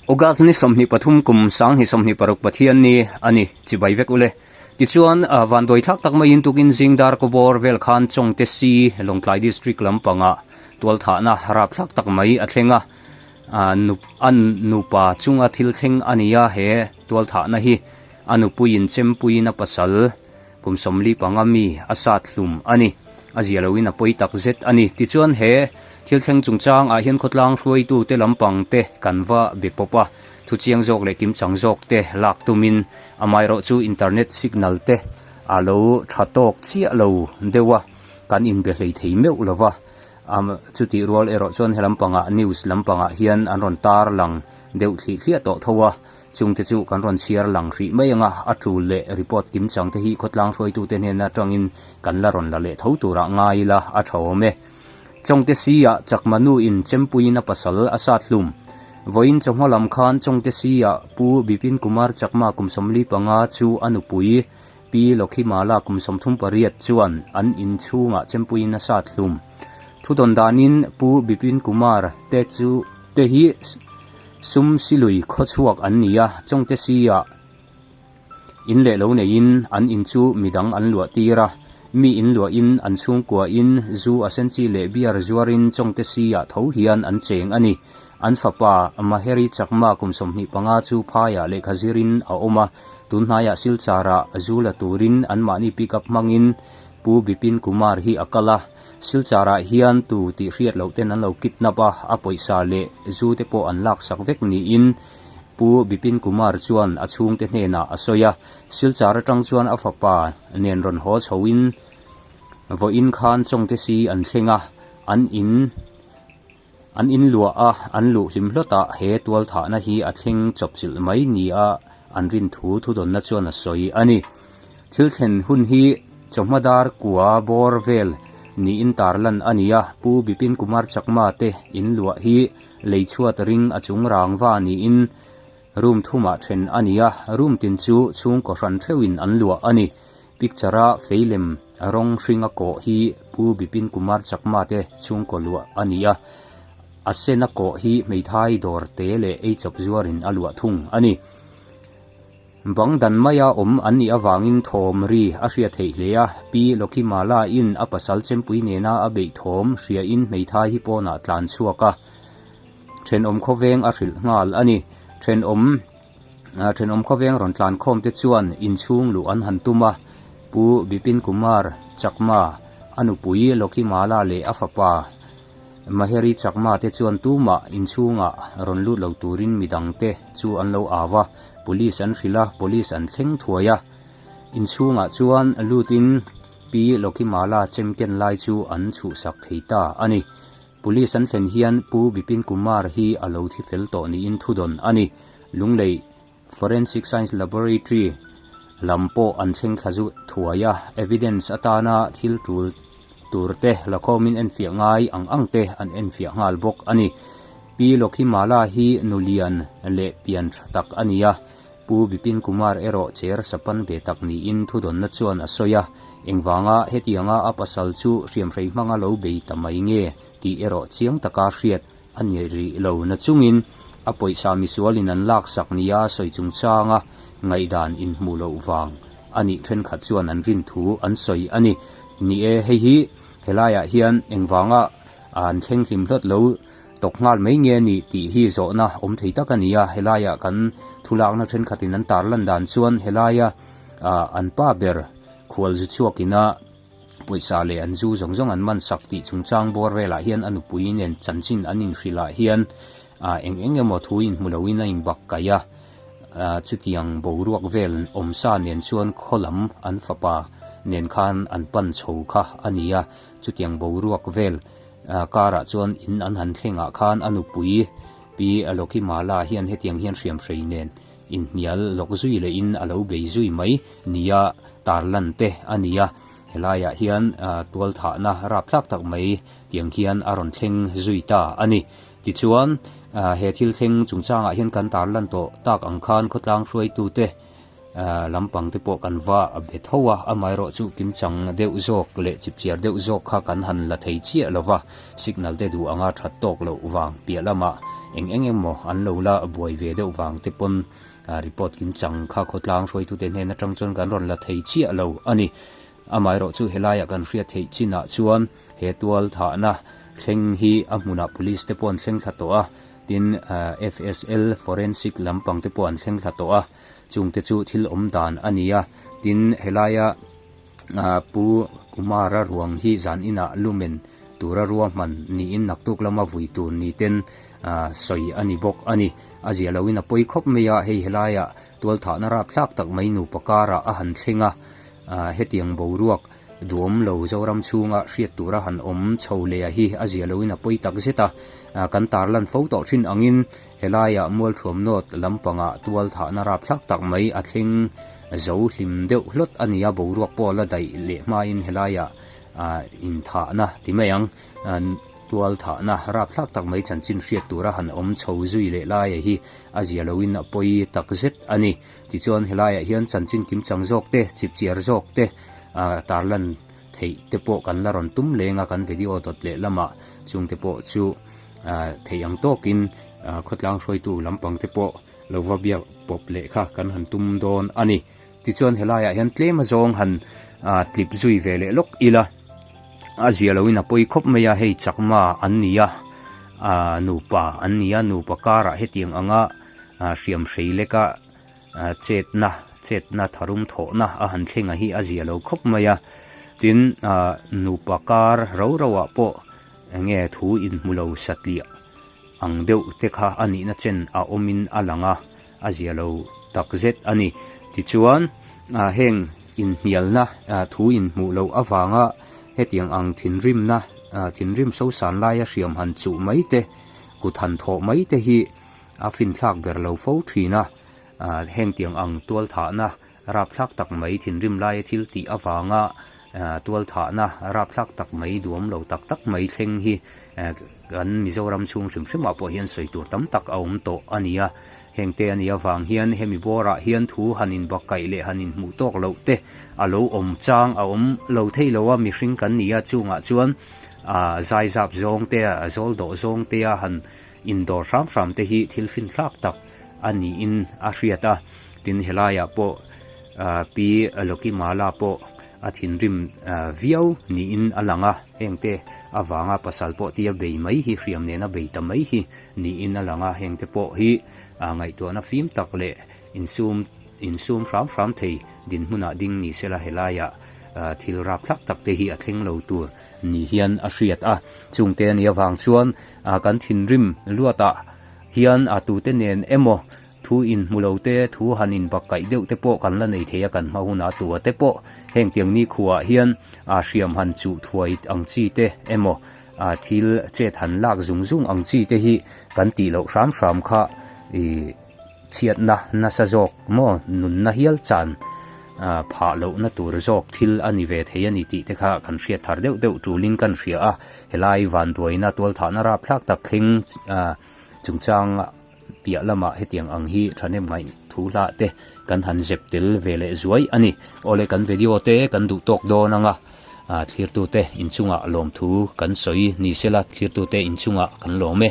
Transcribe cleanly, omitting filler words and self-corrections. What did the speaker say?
August ni 23 kum 2026 Pathian ni a ni, chibai vek ule. Tichuan, vanduai thlak tak maiin tukin zing dar kawbawr vel khan Chawngte Si, Lawngtlai District lampangah tualthahna rapthlak tak mai a thleng a. A nupa chunga thil thleng a ni a, he tualthahna hi a nupuiin chempuiin a pasal Kum 45 mi a sat hlum a ni. A zia loin a pawi tak zet a ni. Tichuan he thil thleng chungchang ah hian khawtlang hruaitu te lampang te kan va be pawp a, thu chiang zawk leh kimchang zawk te lak tumin amaherawh chu internet signal te a lo tha tawk chiah lo deuh a, kan inbe hlei thei meuh lo va. Chutih rual erawh chuan he lampangah news lampangah hian an rawn tar lang deuh thlih thliah tawh tho a. Chungte chu kan rawn chhiar lang hrih mai ang a, a tul leh report kimchang te hi khawtlang hruaitute hnen atangin kan la rawn la leh tho turah ngai ila a tha awm e. Chawngte Si-ah Chakma nu-in Chempuiin a pasal a sat hlum. Vawiin chawhma lam khan Chawngte Si-ah Pu Bipin Kumar Chakma kum 45 chu a nupui Pi Lokhimala kum 38 chuan an in chhungah Chempuiin a sat hlum. Thudawn danin Pu Bipin Kumar te chu te hi Sum silui khawchhuak an ni a, Chawngte Si-ah in leh lo neiin an in chu midang an luah tir a, mi in luahin an chhungkuain zu a senchi leh beer zuarin Chawngte Si-ah tho hian an cheng a ni. An fapa Maheri Chakma kum 25 chu phaiah lehkha zirin a awm a, tunhnaiah Silchar-ah zu la turin anmahni pickup hmangin Pu Bipin Kumar hi a kal a. Silchar-ah hian tu tih hriat loh ten an lo kidnap a, a pawisa leh zu te pawh an laksak vek niin Pu Bipin Kumar chuan a chhungte hnenah a sawi a. Silchar atang chuan a fapa nen rawn haw chhoin vawiin khan Chawngte si an thleng a, an in An in luah a, an luh hlim hlawtah he tualthahna hi a thleng chawpchilh mai nia an rin thu thudawnna chuan a sawi a ni. Thil thlen hun hi chawhma dar kua bawr vel niin tarlan a ni a, Pu Bipin Kumar Chakma te in luah hi lei chhuat ring a chung rangva niin room thumah then a ni a, room tin chu chhungkaw hran theuhin an luah a ni. Picture-a feilem rawng hringa kawh hi Pu Bipin Kumar Chakma te chhungkaw luah a ni a, a sena kawh hi hmeithai dawr te leh eichawp zuarin a luah thung a ni. Bang dan maia awm an nih avangin thawm ri a hria theih hle a, Pi Lokhimala-in a pasal chempui nena a beih thawm hriain hmeithai hi pawnah tlan chhuak a, thenawm khawveng a hrilh nghal a ni. Thenawm. Thenawm khawveng rawn tlan khawm te chuan inchhung luh an han tum a, Pu Bipin Kumar Chakma, a nupui Lokhimala leh a fapa Maheri Chakma te chuan tumah inchhungah rawn lut lo turin midang te chu an lo au a, Police an hrilh a, Police an thleng thuai a. Inchhungah chuan lutin Pi Lokhimala chem ken lai chu an chhuhsak thei ta a ni. Police an thlen hian Pu Bipin Kumar hi a lo thi fel tawh niin thudawn a ni. Lunglei Forensic Science Laboratory lam pawh an thleng thla zu thuai a, evidence atana thil tul tur te lakhawmin enfiah ngai ang ang te an enfiah nghal bawk a ni. Pi Lokhimala hi nulian leh pian tha tak a ni a, Pu Bipin Kumar erawh cher sapan ve tak niin thudawnna chuan a sawi a, engvanga hetianga a pasal chu hriamhrei hmanga lo bei ta mai nge tih erawh chiang taka hriat a ni rih lo nachungin a pawisa misualin an laksak nia a sawi chungchanga ngaihdan inhmuh loh vang a nih thenkhat chuan an rin thu an sawi a ni. Ni e, hei hi helaiah hian engvanga an thleng hlim hlawt lo Tawk nghal mai nge ni tih hi zawhna awm thei tak a ni a, helaia kan thulakna thenkhatin an tarlan dan chuan helaia an pa ber khual zu chhuakina pawisa leh an zu zawng zawng an man sak tih chungchang bawr velah hian a nupui nen chanchin an inhrilh ah hian eng eng emaw thu inhmu loin a inbak kaih a, chutiang boruak vel awmsa nen chuan khaw lam an fapa nen khan an pan chho kha a ni a, chutiang boruak vel Karah chuan in an han thlengah khan a nupui Pi Lokimala hian hetiang hian hriamhrei nen inhnial lawk zui lehin a lo bei zui mai nia tarlan te a ni a. Helaiah hian tualthahna rapthlak tak mai tiang hian a rawn thleng zui ta a ni. Tichuan he thil thleng chungchangah hian kan tarlan tawh tak ang khan khawtlang hruaitute Lampang te pawh kan va be tho a, amaherawh chu kimchang deuh zawk leh chipchiar deuh zawk kha kan han la thei chiah lo va, signal te duh anga that tawk loh vang piah lamah Eng eng emaw an lo la buai ve deuh vang te pawn report kim chang kha khawtlang hruaitute hnen atang chuan kan rawn la thei chiah lo a ni. Amaherawh chu helaiah kan hriat theih chinah chuan he tual thahna thleng hi a hmunah police te pawh an thleng thla tawh a, tin FSL forensic lampang te pawh an thleng thla tawh a, chungte chu thil awm dan a ni a, tin helaia Pu Kumara ruang hi zan inah lumen tura ruahman niin naktuk lama vui tur ni ten sawi a ni bawk a ni. A zia loin a pawi khawp mai a, hei helaiah tualthahna rapthlak tak mai nupa karah a han thleng a, hetiang boruak duhawm lo Zoram chhunga hriat tura han awm chho leh a hi a zia loin a pawi tak zet a, kan tarlan fo tawh thin angin Helaiah Mualthuam North lampangah tualthahna rapthlak tak mai a thleng zo hlim deuh hlawt a ni a, boruak pawh a la daih leh hmain helaiah inthahna ti mai ang, tualthahna rapthlak tak mai chanchin hriat tura han awm chho zui leh laia hi a zia loin a pawi tak zet a ni. Tichuan helaiah hian chanchin kimchang zawk te, chipchiar zawk te tarlan theih te pawh kan la rawn tum leng a, kan video dawt leh lamah chungte pawh chu theih ang tawkin khawtlang hruaitu lampang te pawh lo va biak pawp leh kha kan han tum dawn a ni. Tichuan helaiah hian tlem azawng han tlip zui ve leh lawk ila a zia loin a pawi khawp mai a, hei chakma an ni a, nupa an ni a, nupa karah hetiang anga hriam hrei leka chetna chetna tharum thawhna a han thleng a hi a zia lo khawp mai a, tin nupa kar ro ro ah pawh Enge thu inhmu lo satliah ang deuh te kha a nihna chen a awmin a lang a, a zia lo tak zet a ni. Tichuan, heng inhnialna thu inhmuh loh avanga hetiang ang thinrimna, thinrim sosan laia hriam han chuh mai te, kut han thawh mai te hi a finthlak ber lo fo thin a. Hengtiang ang tualthahna Rapthlak tak mai thinrim laia thil tih avanga tualthahna rapthlak tak mai duam lo tak tak mai thleng hi kan Mizoram chhung hrim hrimah pawh hian sawi tur tam tak a awm tawh a ni a. Hengte a nih avang hian hemi bawrah hian thu han inbakkaih leh han inhmuh tawk loh te a lo awm chang a awm lo thei lo a, mihring kan ni a, chungah chuan zaizap zawng te, zawl dawh zawng te a han indawr hram hram te hi thil finthlak tak a niin a hriat a. Tin helaiah pawh Pi Lokimala pawh a thinrim viau niin a lang a, hengte avanga pasal pawh tia bei mai hi, hriam nena bei ta mai hi niin a lang a, hengte pawh hi ngaihtuahna fim tak leh insum insum hram hram thei dinhmunah ding ni sela helaiah thil rapthlak tak te hi a thleng lo tur ni hian a hriat a. Chungte a nih avang chuan kan thinrim luatah hian a tute nen emaw Thu inhmu lo te, thu han inbakkaih deuh te pawh kan la nei thei a, kan hma hunah tua te pawh heng tiang ni khuaah hian hriam han chuh thuai ang chi te emaw thil chet han lak zung zung ang chi te hi kan tih loh hram hram kha ih chhiatna nasa zawk maw nunna hial chan phah lohna tur zawk thil a ni ve thei a ni tih te kha kan hriat thar deuh deuh tulin kan hria a, helai vanduaina tualthahna rapthlak tak thleng chungchang. Piah lamah hetiang ang hi thahnem ngaih thu hlah te kan han zep tel ve leh zuai a ni. Awle kan video te kan duh tawk dawn anga thlirtute inchungah lawmthu kan sawi ni sela thlirtute inchungah kan lawm e.